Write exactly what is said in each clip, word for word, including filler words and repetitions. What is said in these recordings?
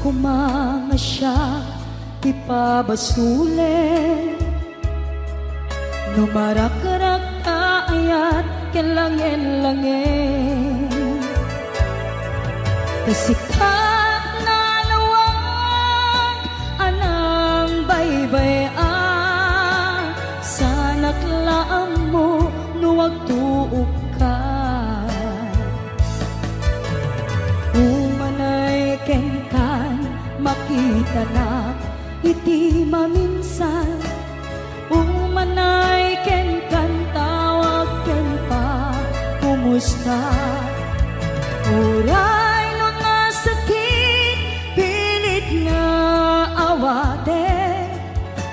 Koma nga siak ti pabasolen, no marakrak ta ayat ken langen-langen. Ta sika nalawag a nangbaybay-a, sanak la ammo no agtuokka. Umanay kenkan, makitanak iti maminsan. Umanay kenkan, tawag ken pakumusta. Uray no nasakit, pilit nga awatek.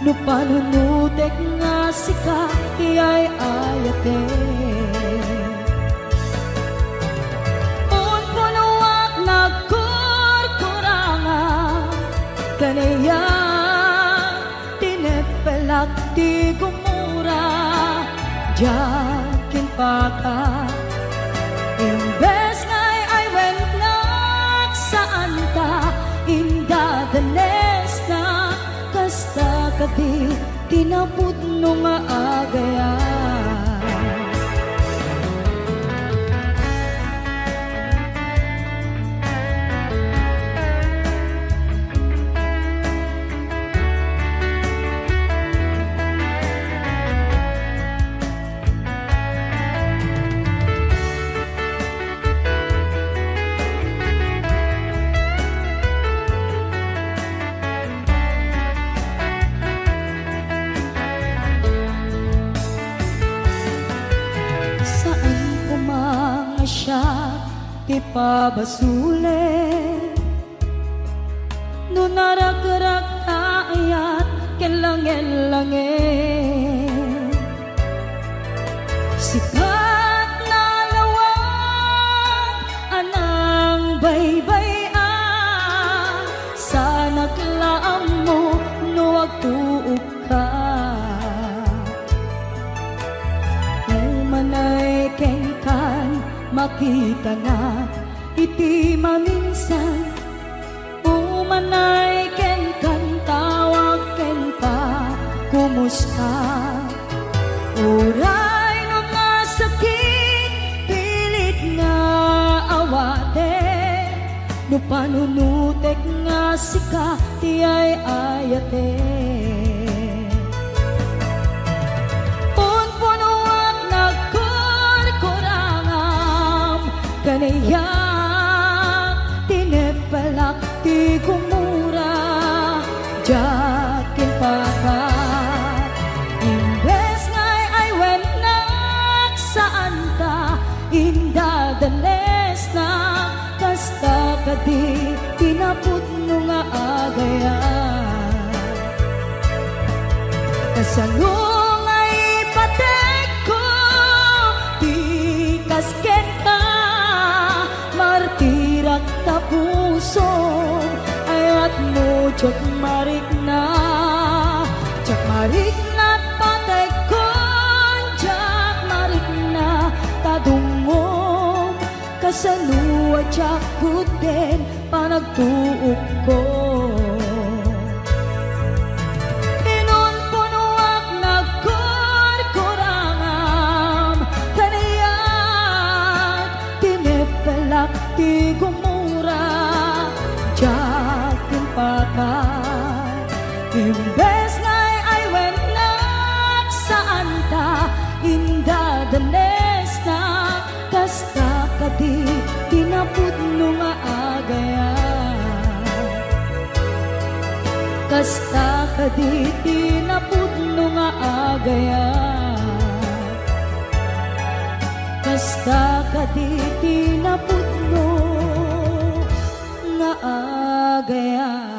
No panunotek nga sika ti ay-ayatek. Unpunoak nagkurkuranga, kaniak tineppelak ti gumura, diak impaka. Imbes nga ay-aywennnak, saanta indadanesna. Kasta kadi ti napudno nga agayam. Saan koma nga siak ti pabasolen, no narakrak ta ayat ken langen-langen. Sika nalawag a nangbaybay-a, sanak la ammo no agtuokka. Umanay kenkan, makitanak iti maminsan. Umanay kenkan, tawag ken pakumusta. Uray no nasakit, pilit nga awatek. No panunotek nga sika ti ay-ayatek. Unpunoak nagkurkurangam, kaniak tineppelak ti gumura, diak impaka. Imbes nga ay-aywennak, saanta indadanesna, kasta kadi ti napudno nga agayam. Kasano nga ipategko ti kas kenka, martirak ta pusom, ayatmo diak marikna, diak marikna ta pategkon, diak marikna ta dungngom. Kasano a diak kudden panagtuokko? Inunpunoak nagkurkurangam, kaniak tineppelak ti gumura, diak impaka. Imbes nga ay-aywennak, saanta indadanesna, kasta kadi ti napudno nga agayam. Kasta kadi ti napudno nga agayam. Kasta kadi ti napudno nga agayam.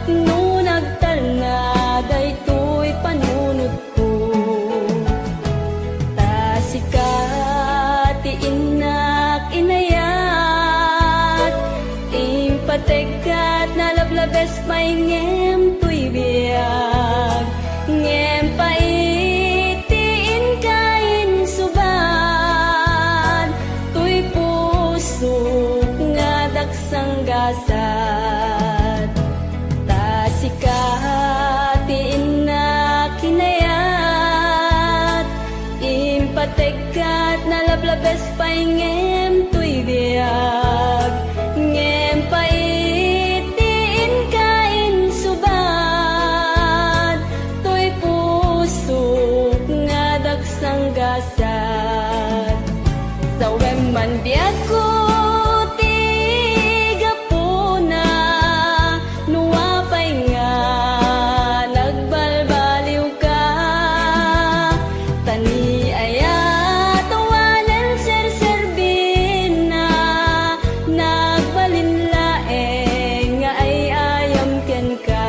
No nagtalna daytoy panunotko, ta sika ti innak inayat, impategka nalablabes pay ngem toy biag, ngem pait ti inka insubad, toy pusok nga daksanggasat. Ta sika ti innak inayat, impategka nalablabes pay ngem toy biag, ngem pait ti inka insubad, toy pusok nga daksanggasat. Sawem man biagko ti gapuna, no apay nga nagbalbaliwka, ta ni ayat awanen serserbina, nagbalin laeng nga ay-ayam kenka.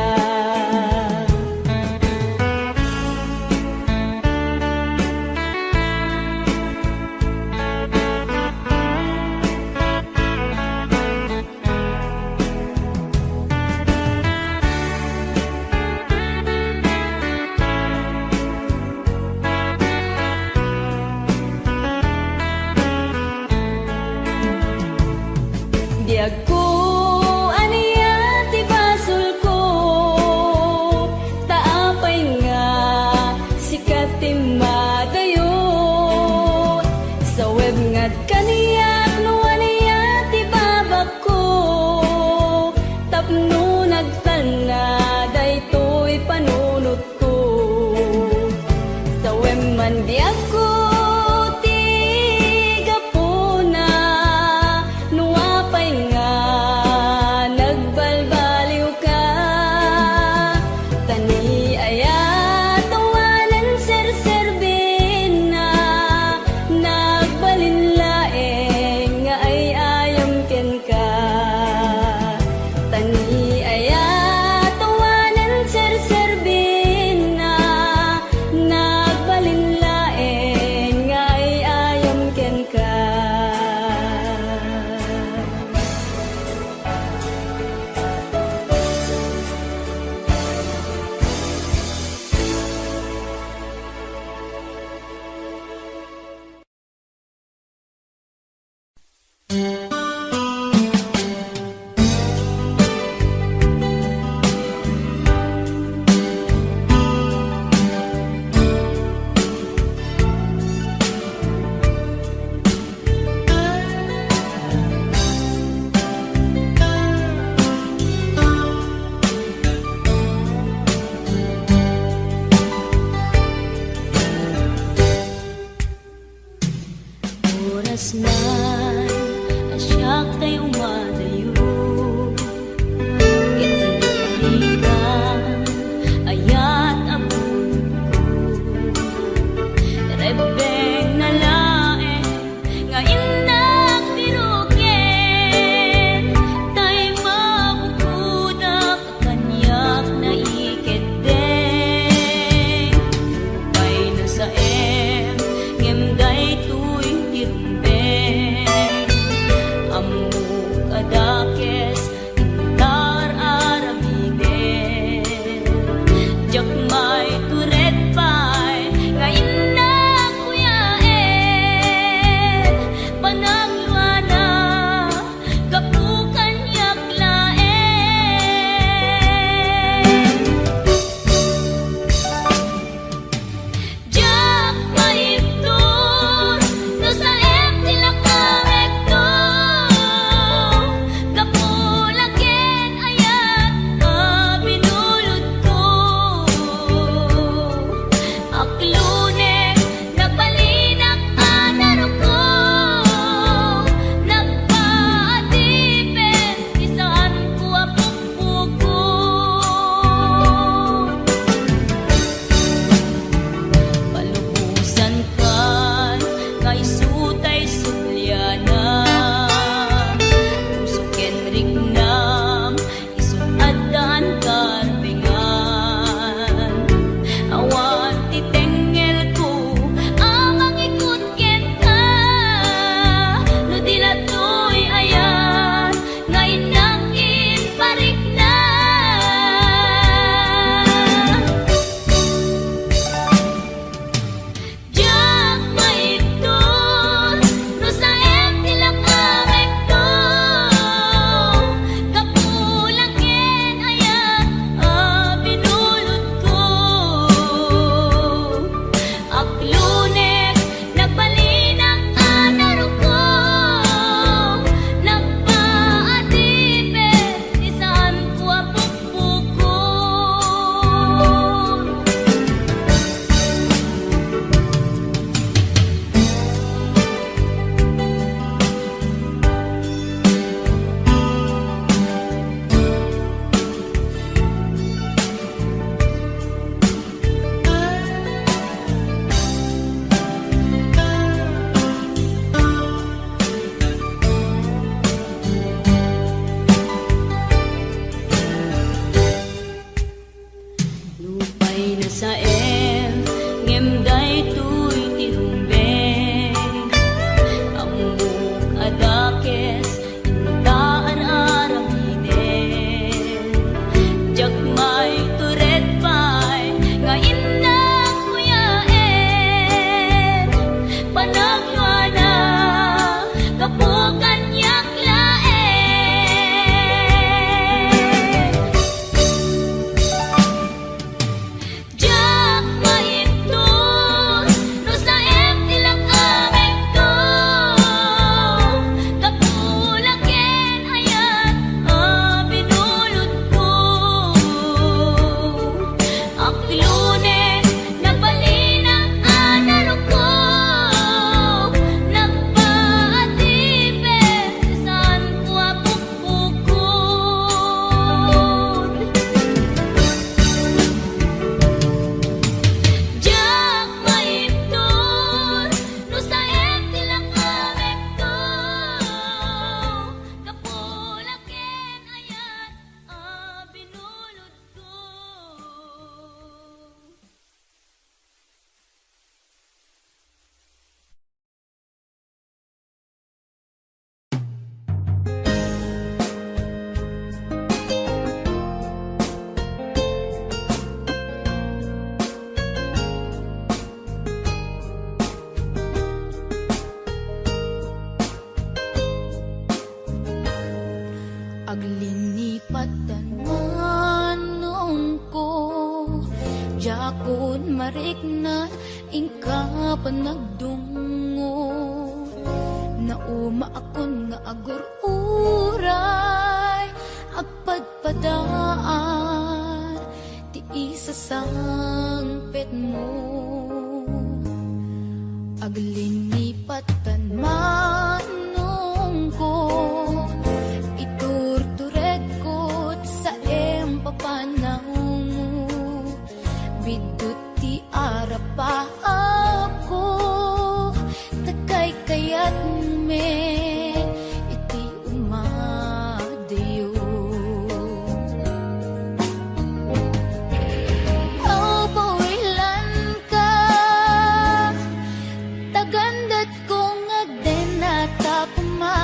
Biagko, ania ti basolko? Ta apay nga sika ti madayo? Saweb nga kaniak no ania ti babakko, tapno nagtalna daytoy panunotko. Sawem man biagko ti gapuna, no apay nga nagbalbaliwka, ta ni ayat awanen serserbina, nagbalin laeng nga ay-ayam kenka. Ta ni ayat awanen serserbina, nagbalin laeng nga ay-ayam kenka. Oras na a siak tay umadayo, ket nagliklikan ayat a bunotko. Rebbengna laeng nga innak ti rugiek, tay mabukodak kaniak naikeddeng. Nupay nasaem, ngem daytoy ti rumbeng. Ammok Saem, ngem daytoy ti rumbeng. Ammok a dakes inta ar-aramiden. Diak maitured pay nga innak kuyaen. Panagwana, gapu kaniak laeng. Diak maibtur no saem ti lak-amekto. Gapu la ken ayat a binulodko. Aklonen, nagbalin a naruko. Nagpaatipet, saanko a pukpukod. Diak maibtur no saem ti lak-amekto. Gapu la ken ayat a binulodko. Aglinipatan manongko, diakon mariknan inka panagdungngo. Naumaakon nga agur-uray, agpadpadaan ti isasangpetmo. Aglinipatan manongko, iturturedko ti saem papanawmo. Biddut ti arapaapko, ta kaykayatmo met iti umadayo. Pawpawilanka, ta gandetko nga agden a ta koma.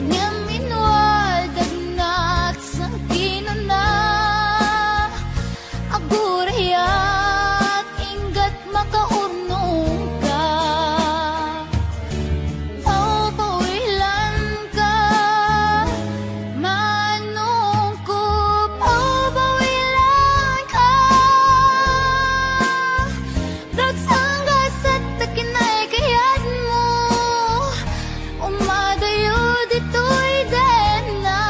Ngem inwadagnak sangkinana, agurayak inggat makaurnongka. Pawpawilanka, manongko, pawpawilanka. Dagsanggasat ta kinaykayatmo, umadayo ditoy denna.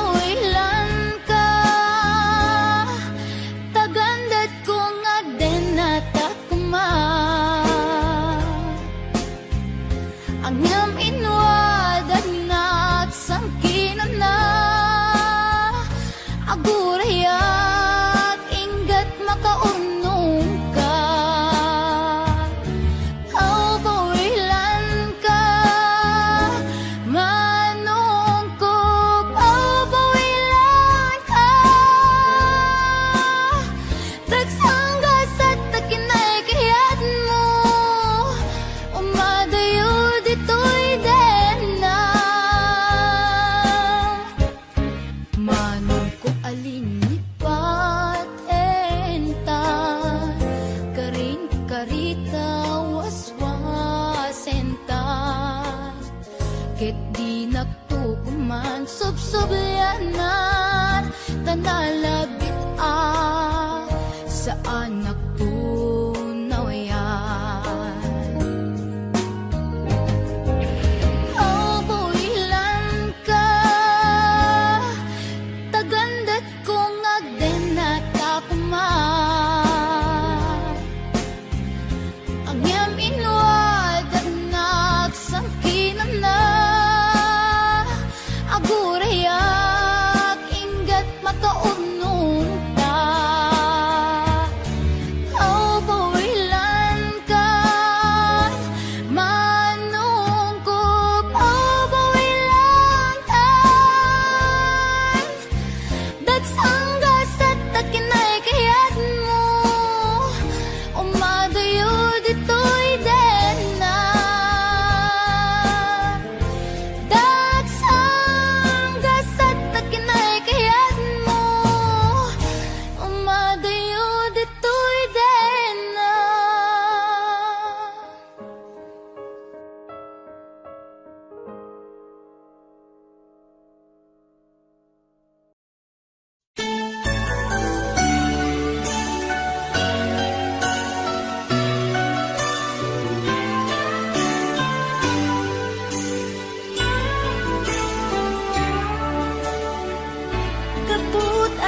Pawpawilanka, ta gandetko nga agden a ta koma. Ngem inwadagnak sangkinana, agurayak inggat makaurnongka. Pawpawilanka, manongko, pawpawilanka. Dagsanggasat ta kinaykayatmo, umadayo ditoy denna. Manongko, alinipat enta, karin karita waswasenta. Ket dinakto koman subsublianan, ta nalabit a saanakto nawayan. Abuilanka, ta gandetko nga agden a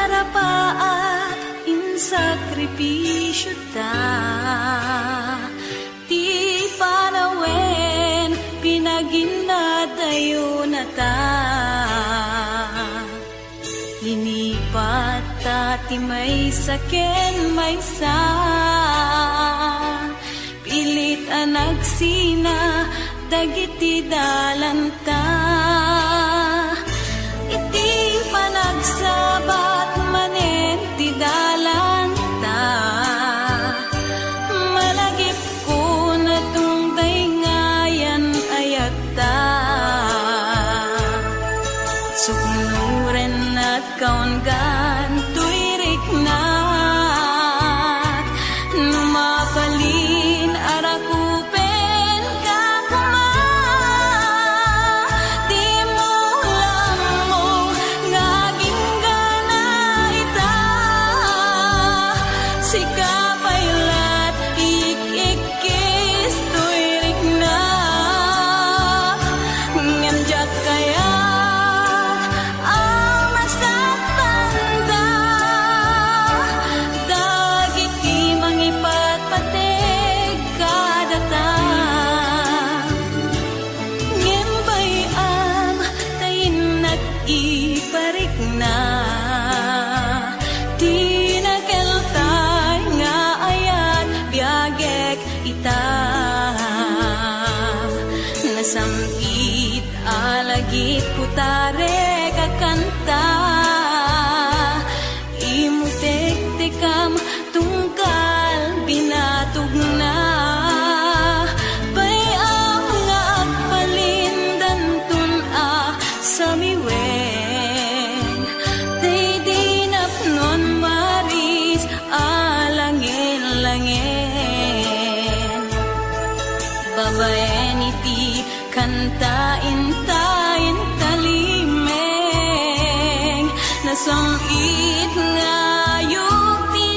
Arapaat in sakripisiota, ti panawen pinaginnadayonata. Linipatta ti maysa ken maysa, pilit a nagsina dagiti dalanta. Iti panagsabat manen ti dalanta, malagipko natungdayngan ayatta. Suknoren nat kaunggan toy riknak, no mabalin a rakupenka koma. Dimo lammo nga aginggana ita, sika pay lat ik-ikkis toy riknak, ngem diak kayat a masaktanda dagiti mangipatpateg kadata. Ngem bay-am ta innak iparikna ti nakeltay nga ayat biagek ita. Nasam-it a lagip kutarek a kanta, imutektekam tunggal binatogna. Bay-am nga agbalin danton a samiwen, daydi napnon Maris a langen-langen. Babaen iti kanta inta intalimeng, nasam-it nga ayog ti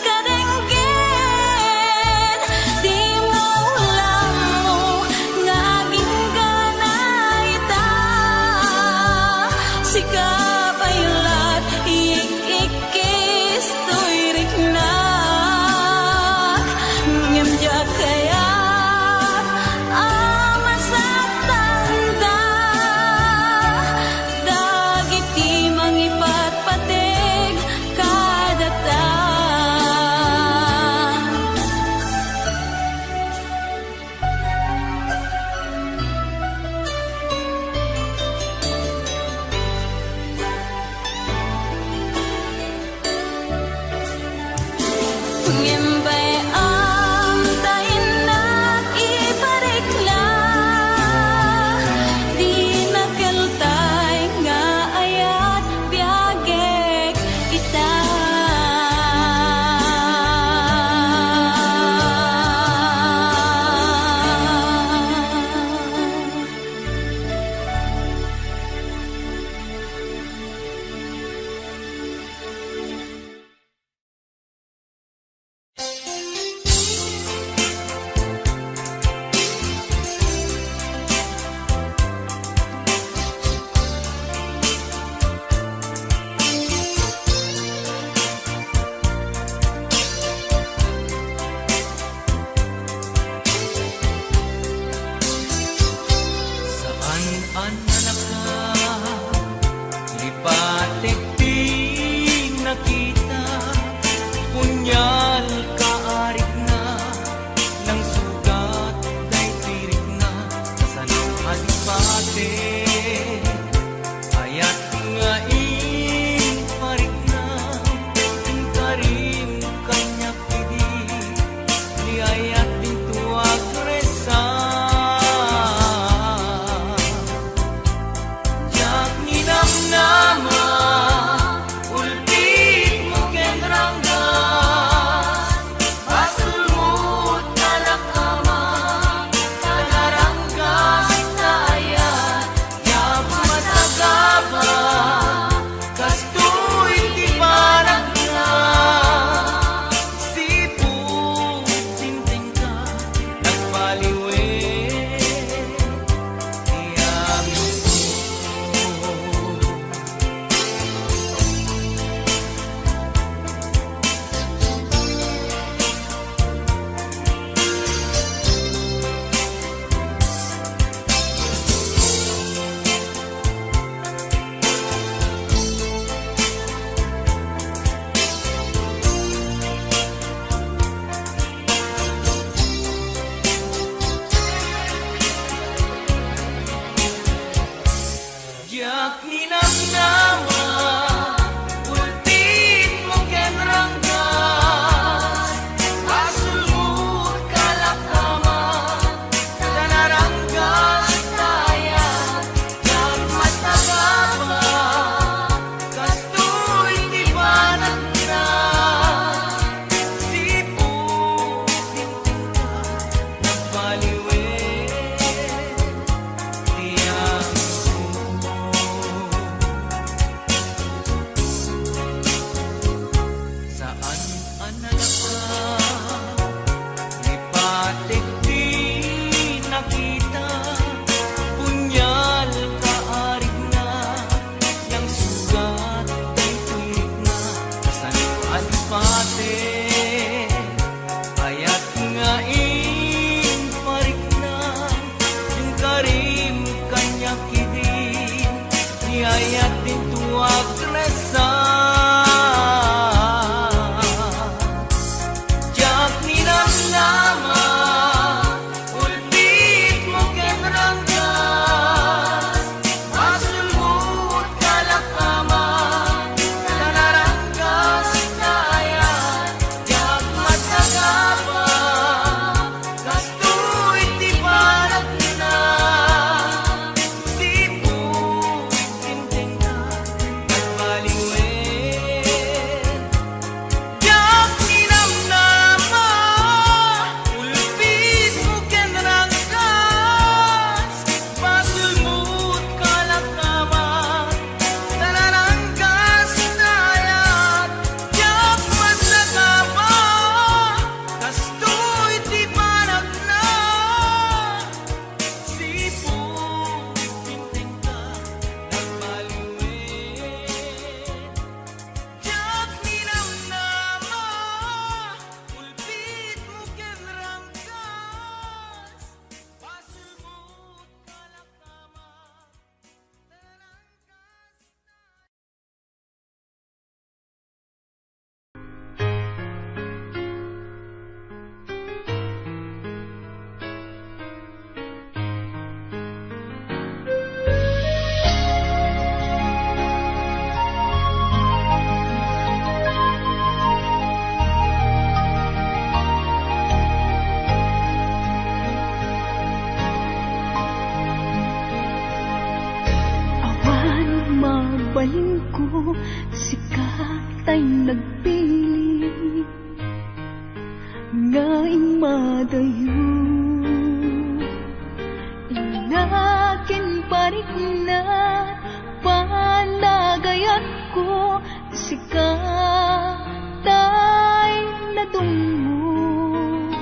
kadenggen. Dimo lammo nga aginggana ita, sika pay lat ik-ikkis toy riknak, ngem diak kayat a masaktanda dagiti mangipatpateg kadata. Sika tay nagpili nga immadayo. Inna ken parikna, panagayatko, sika tay nadungngod.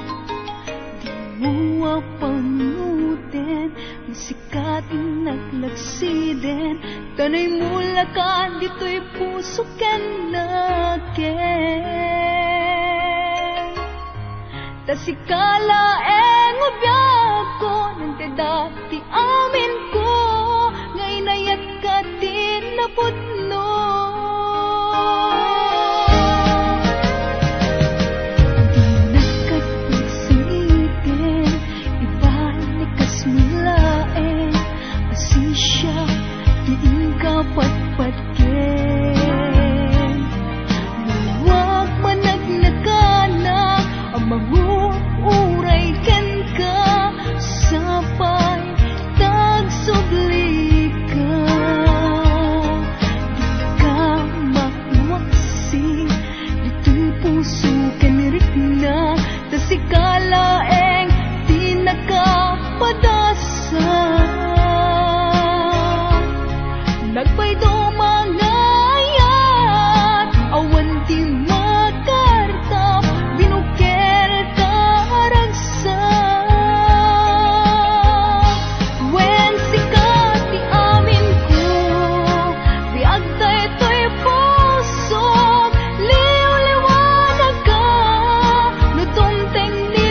Dimo a pangnguten, sika ti naglagsiden, ta naimulaka ditoy puso ken nakem. Ta sika laeng a biagko, nantedda ti aminko, nga inayatka ti napudno. Dinak ket pagsangiten, ibalikas mo laeng, asisia ti inka patpatgen. Naluak managnakanak a manguray kenka, sapay tagsublika. Dika mawaksi ditoy puso ken rikna, ta sika laeng ti nakapadasa. Nagpayduma nga ayat, awan ti makartap, binukel ta a ragsak. Wen, sika ti aminko, biag daytoy pusok, liwliwanagka no tumtengni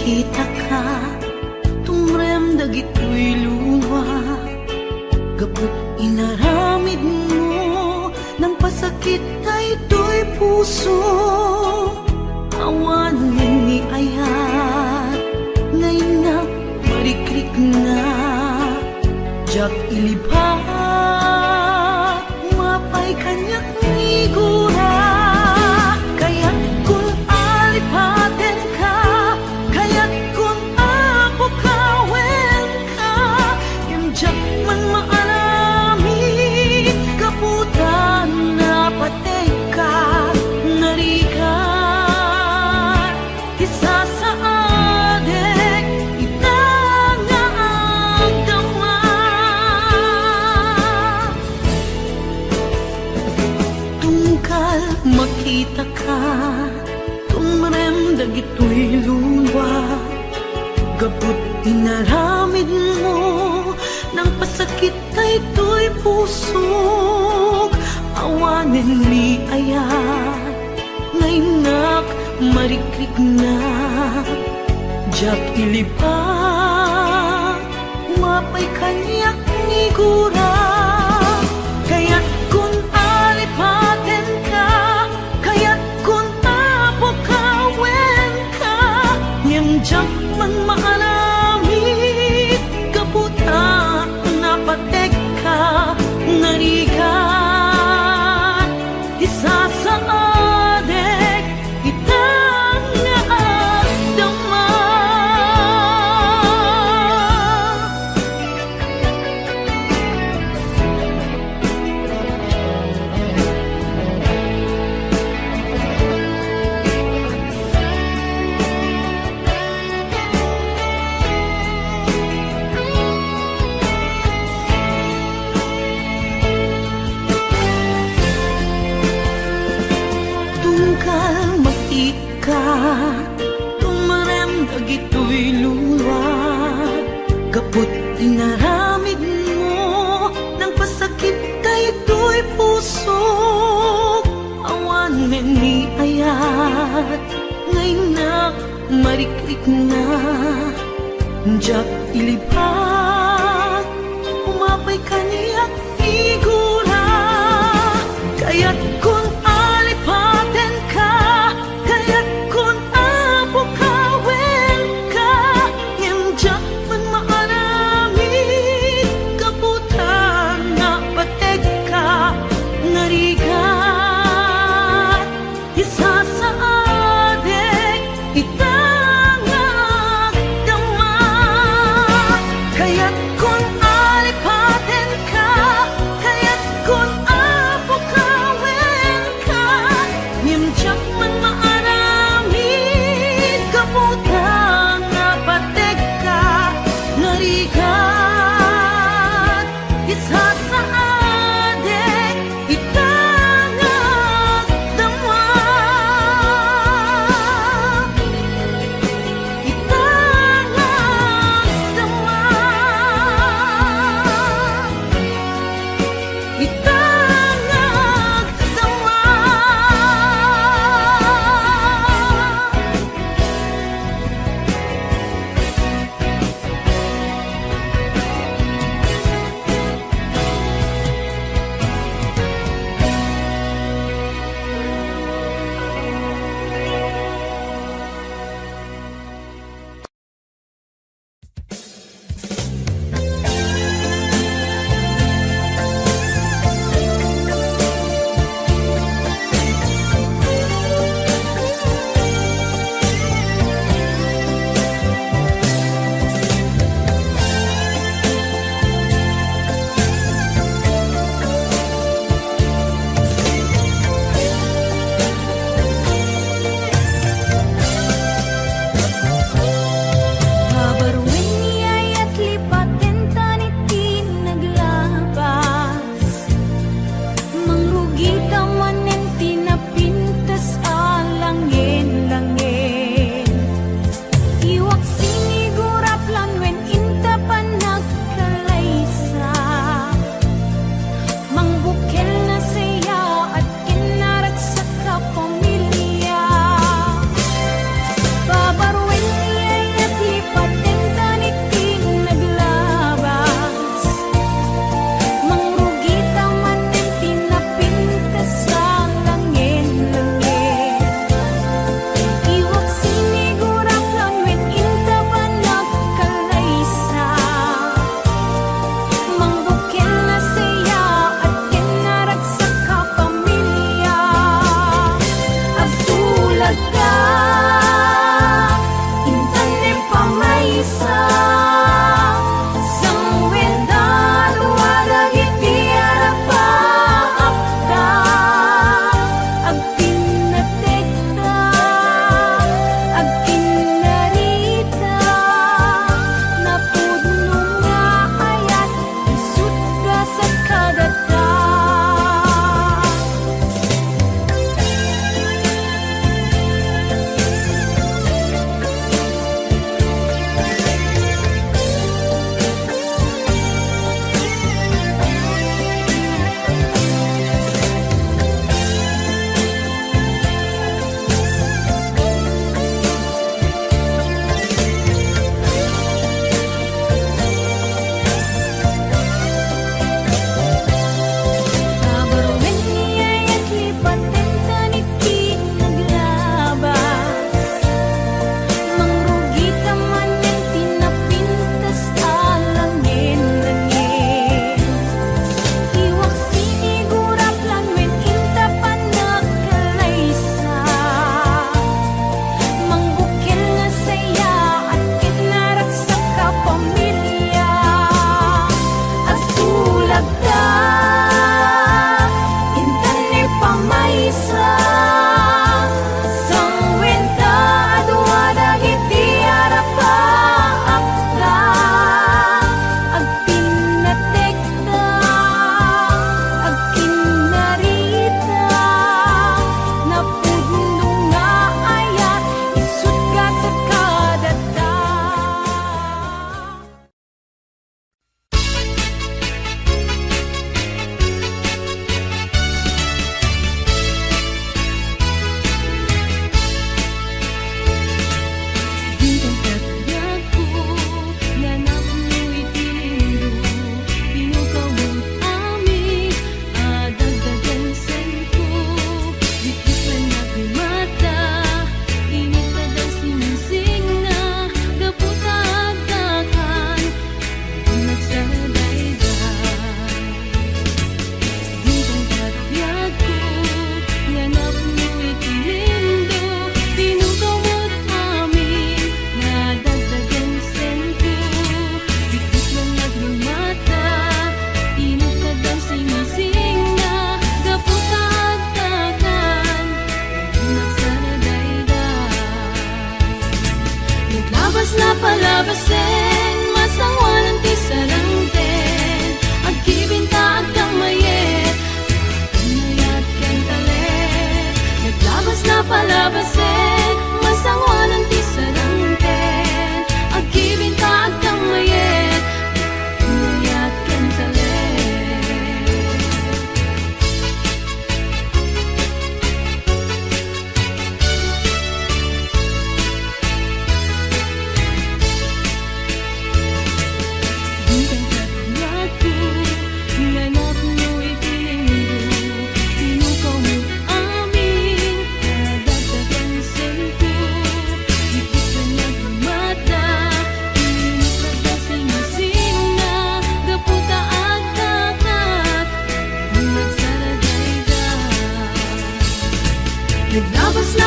Itaka, tumrem dagitoy lua, gapu inaramidmo, nangpasakit daytoy puso. Awanen ni ayat, nga innak marikrikna, diak ilibak. Mapay kaniak nigura, kayatkon a lipatenka, kayatkon a pukawenka, ngem diak man maaramid gapu ta napategka, narigat. Ti sasaadek ita nga agdama. Tunggal makitaka, tumrem dagitoy lua, gapu inaramidmo, nangpasakit daytoy pusok, awanen ni ayat, nga innak marikrikna, diak ilibak. Mapay kaniak nigura, kayatkon a lipatenka, kayatkon a pukawenka, ngem diak man maaramid gapu ta napategka, narigat. Ti sasaadek ita nga agdama. Tunggal makitaka, tumrem dagitoy lua, gapu inaramidmo, nangpasakit daytoy pusok, awanen ni ayat, nga innak marikrikna, diak ilibak. Umapay kaniak nigura, kayatkon a lipatenka, kayatkon a pukawenka, ngem diak man maaramid gapu ta napategka, narigat. Ti sasaadek ita nga agdama, kayatkon a lipatenka,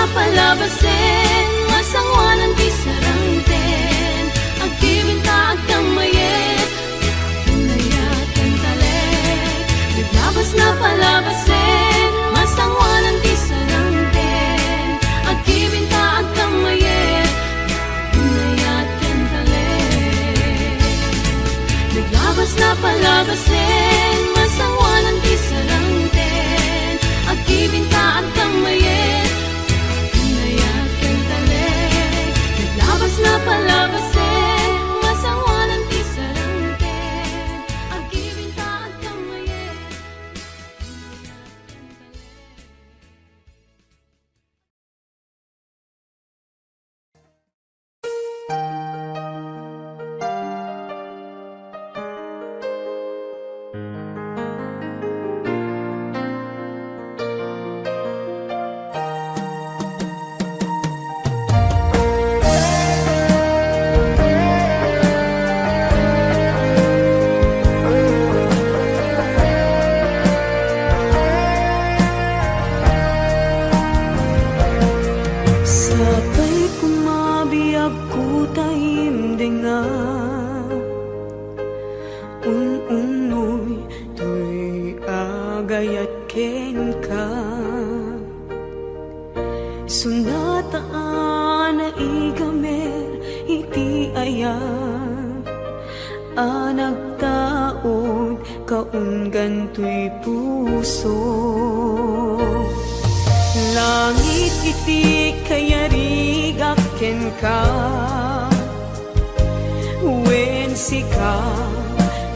Palabasen, masangoanan ti sarangten. Agbibinta, agkammayet, inayat ken talek. Naglabas na palabasen, masangoanan ti sarangten. Agbibinta, agkammayet, inayat ken talek. Naglabas na palabasen, masangoanan ti sarangten. Agbibinta, agkammayet, inayat ken talek. Naglabas na palabasen, masangoanan ti sarangten. Agbibinta, agkammayet. Sapay koma biagko ta imdenga, un-unoy toy agayat kenka. Isunata a naigamer iti ayat a nagtaud kaunggan toy puso. Langit iti kayarigak kenka, wen sika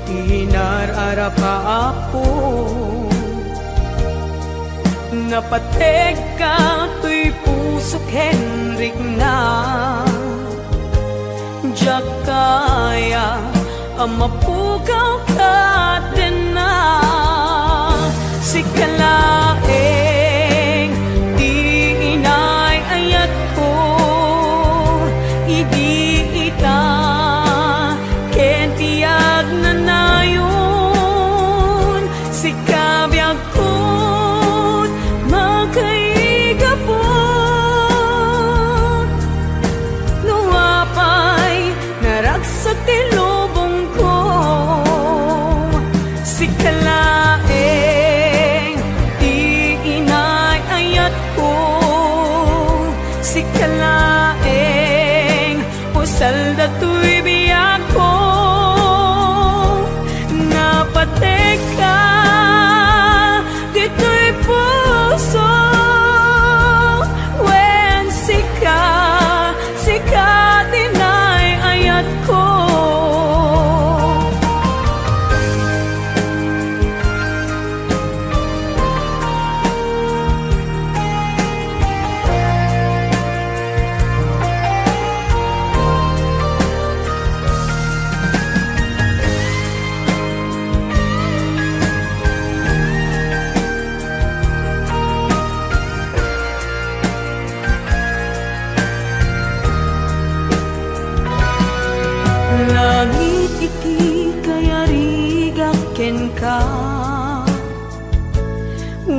ti nar-arap a Apo. Napategka toy puso ken rikna. Diak kaya a mapukaw kadena. Sika laeng ti inay-ayatko idi ita ken ti agnanayon. Sika biag ket makaigapu. No apay naragsak ti lubongko, sika laeng ti inay-ayatko, sika laeng usal datoy biagko. Napategka ditoy puso, wen sika, sika ti nay-ayatko. Langit iti kayarigak kenka,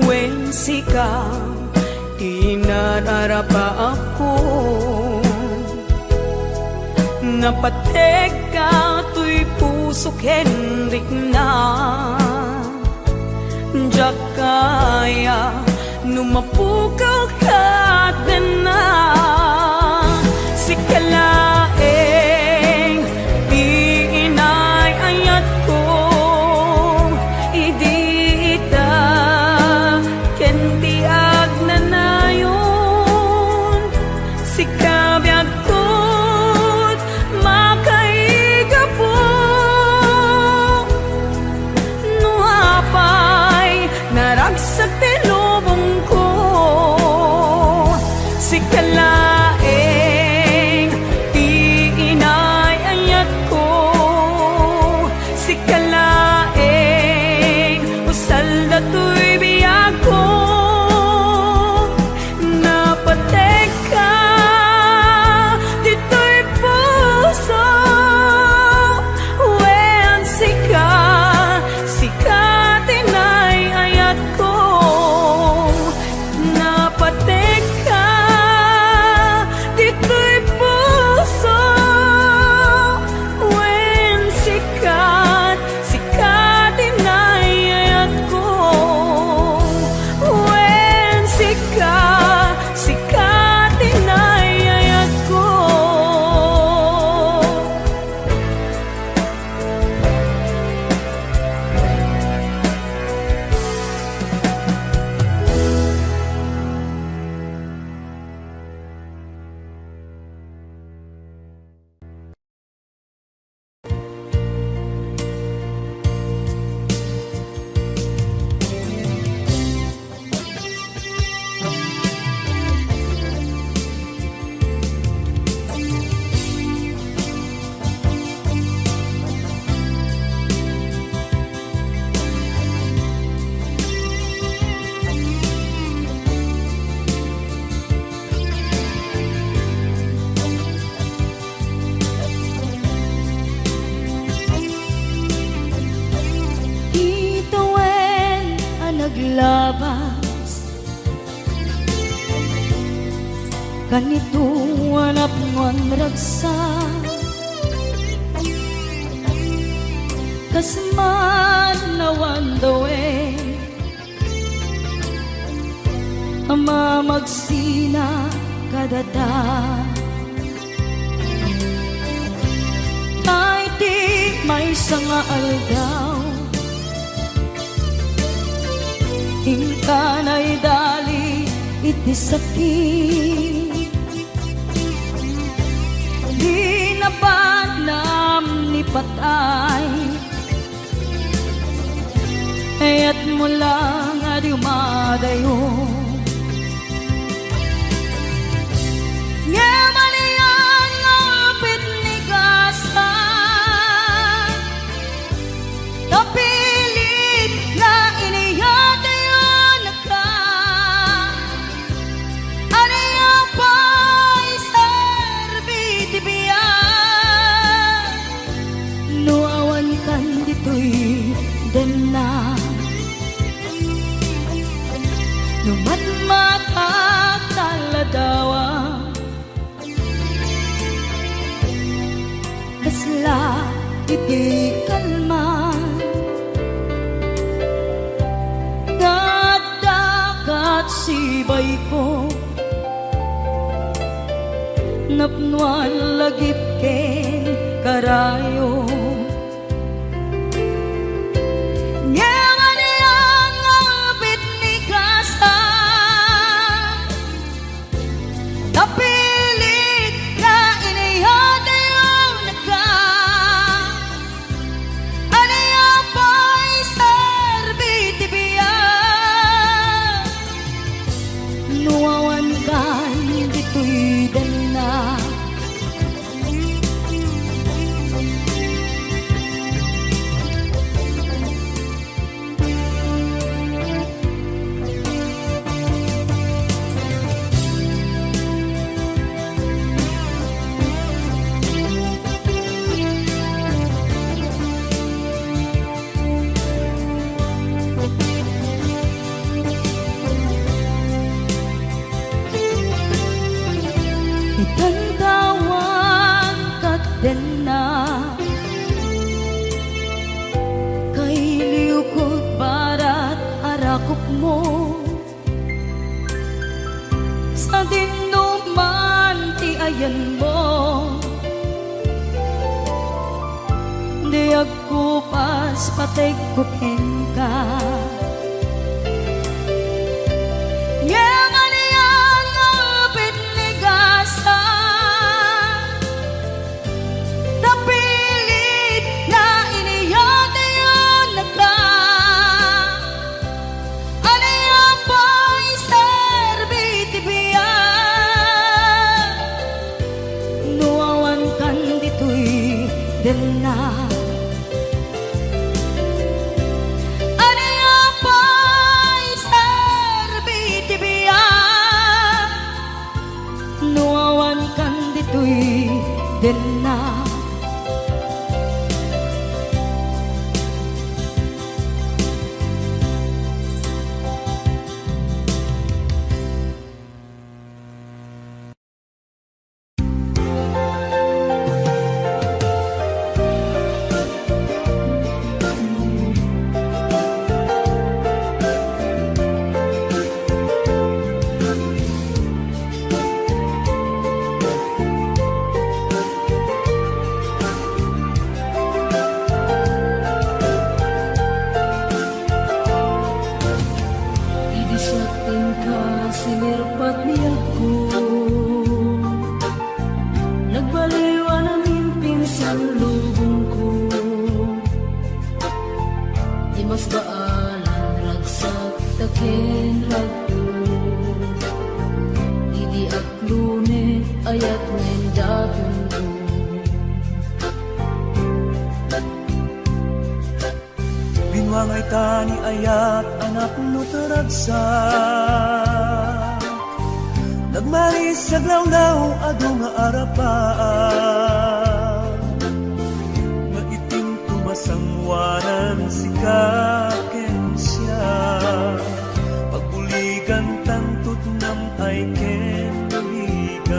wen sika ti nararapaapko. Napategka toy puso ken rikna. Diak kaya no mapukaw kadena. Sika laeng ti inay-ayatko, idi ita ken ti agnanayon. Sika biagko ti makaigapu. No apay naragsak ti lubongko, sika laeng ti Kanito a napnoan ragsak, kas man awan dawen, a mamagsina kadata. Tay ti maysa nga aldaw, inka naidali iti sakit. Di napanam ni patay, kayatmo lang a dumadayo. Ngem anian nga pignigasan, ta pilit nga iniyatayonka. Ania pay serbi ti biag no awankan ditoy denna? No matmatak ta ladawa, kasla iti kalman nga adda kat sibayko, napnoan lagip ken karayo. Ngem anian nga pignigasan, ta pilit nga iniyatayonka. Ania pay serbi ti biag no awankan ditoy denna? Itantawan kat denna, kailiwkot barat a rakupmo. Sadin no man ti ayanmo, di agkupas pategko kenka. Ngem anian nga pignigasan, ta pilit nga iniyatayonka. Ania pay serbi ti biag no awankan ditoy denna? Ania pay serbi ti biag no awankan ditoy denna? Idi siak kenka, sinirpat ni agko. Nagbaliwan amin pinsan lubongko. Di mas baalan ragsak ta ken ragto. Idi aklone, ayat nga indatonko. Binuang ay ta ni ayat a napno ta ragsak. Nagmaris aglawlaw adu nga arapaan. Nga itinto masangoanan sika ken siak. Pagbuligan tanto ti nam-ay ken bigat.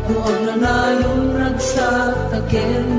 No agnanayon, ragsak ta ken